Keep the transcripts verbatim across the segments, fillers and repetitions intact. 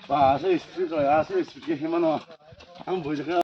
Ba, aswk speed rw, aswk speed khe himano. Ang buijakha.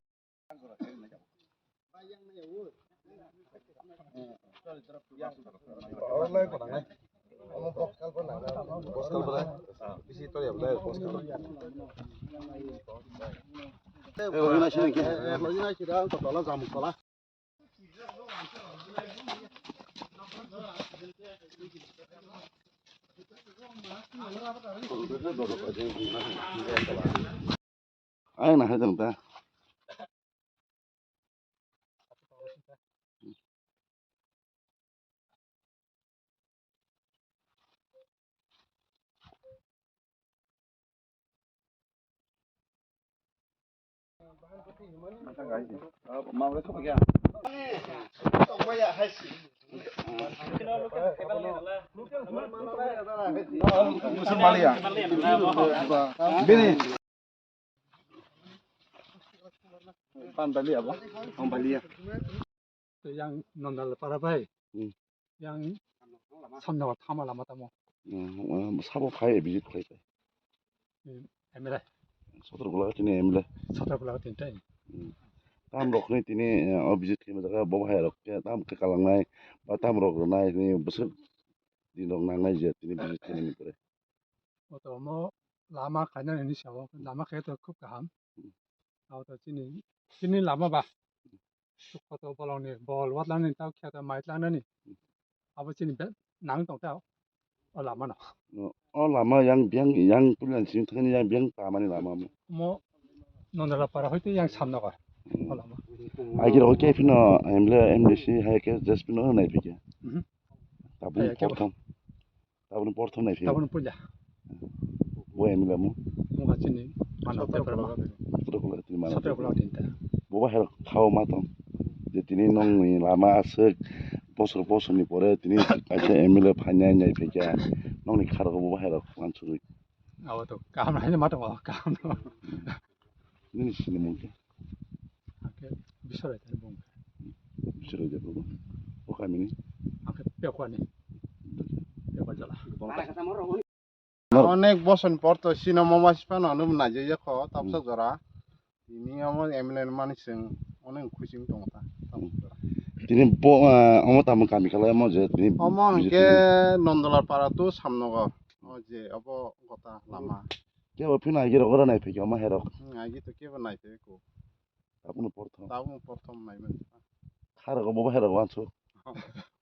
Ayang na hai ta. Bini. Pambalia bo? Pambalia. Yang Nondal para bai. Hmm. Yang samno thama lama tamo. Hmm, sabo phai visit khai khai. Hmm, M L A. Sotor gula tini M L A. Sotor gula tini tai. Hmm. Tam rok ni tini, eh, o visit khai jaga bo hai rok ke tam ke kalangnai ba tam rok rwnai ni bwswk din rok nangnai je tini visit khai ni pore. Oto omo lama kainani hinwi sao, lama khe to khub kaham. Hmm. Abo to chini, chini lama ba. Koto bolongni bol watlanani tao khe to mai tlangnani. Hmm. Abo chini be nang tong tao. O lama no. O, o lama yang biang, yang pulan sing thani yang biang tamani lama mo. Omo Nondala para hoite yang samno kar. Hmm. O lama. Agir o khe phino M L A, M D C hai khe just phino nai phikya. Mhm. Tabuk hai khe porthom. Tabuk porthom nai phikya. Tabuk puila. Bo M L A mo. Mo ka chini. Mana Sotor paper ma. Sotor gula tini mana. Sotor gula tini ta. Bo ba hero khao ma tong. Je tini nongni lama aswk bosor bosor ni pore tini kaisa M L A phainai nai phikya. Nongni kharo bo ba hero wansugwi. Abo to kaham hai ma tongo, kaham no. Nini sini mung khe? Ang khe Bisorai tani bung. Bisorai de bung. O kami ni? Ang khe Pekwa ni. Pekwa jala. Onek bosor ni por to sino mama sipano num naijak kho tapsa jora. Tini omo M L A ni mani chwng onek khuising tongo ta. Tapsa jora. Tini bo, ah, omo tamo kami khalai omo je tini omo B J P hwnkhe ni. Nondolar para to Samnogor. O je obo gota lama. Kebo phino agi rok ora nai phikya omo herok. Hmm, agi to kebo nai phikya ko. Tabukno porthom. Tabukno porthom nai man. Kharok bo herok wansu.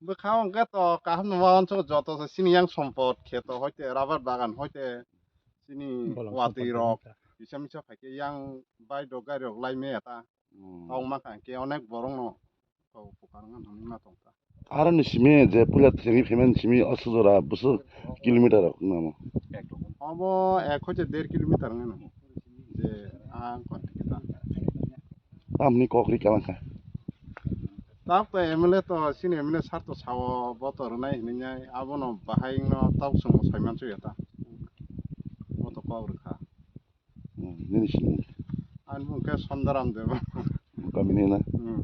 Bwkha hwnkhe to kaham numa wansu joto se sini yang sompot kheto hoite rubber bagan hoite sini bolong watwi sompot rok. Bisa misa phaikhe yang bai dok gari rok lai me ta. Hmm. Tong ma kha khe onek borok no. Kok bwkang wngkha nini ma tong kha. Aro ni simi je puila thengwi phaimani simi o sujora bwswk kilometer rok wngna mo? Obo ek hoite der kilometer wngna mo. Je ang konti kita. Tamni kok ri kalang kha. Tab to M L A to sini M L A sar to sao bo to rwnai hinwi nai abono bahai wngno tab chwng sai mansu ya ta. Bo to kok rwkha. Hmm, nini sini. Ani bung khe Sondaram Deba. Kami ni na? Hmm.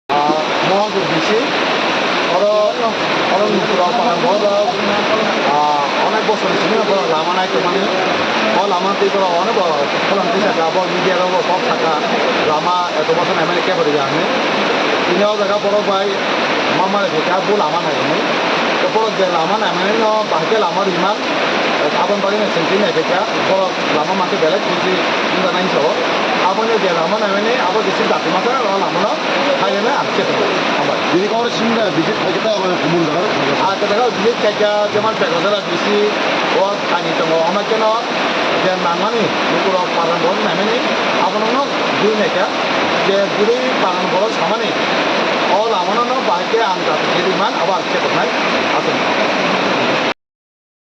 Ah, Mohanpur D C, oro, oro Nukura Parang bo, ah, onek bosor ni simi oro lama nai tongmani. O lama tei borok onek bo phalang tisa kha, bo media rok bo kok sakha, lama eto bosor naimani kebo rwya hinwi. Tini o jaga borok bai mama rwkha bo lama nai hinwi. Tei borok je lama naimani no bahai khe lama rwimani. Aboni bagwi no chwng twi naikha kha, borok lama mankhe belai kuchi wngjaknai hinwi sao. Aboni je lama naimani abo jesa jati masa o lama no phailena ang khe tongo. Hambai. Tini kok oro simi da visit khaikhe ta abo kumun jaga rok khaikhe. Ah, kwtal visit khaikha, jemon Pekojala D C o thani tongo, omo kheno je nangmani lukurok parang borok naimani abono no dui naikha, je bwrwi parang borok samani o lama no no bahai khe ang jati khe rwimani abo ang khe tongnai aswk.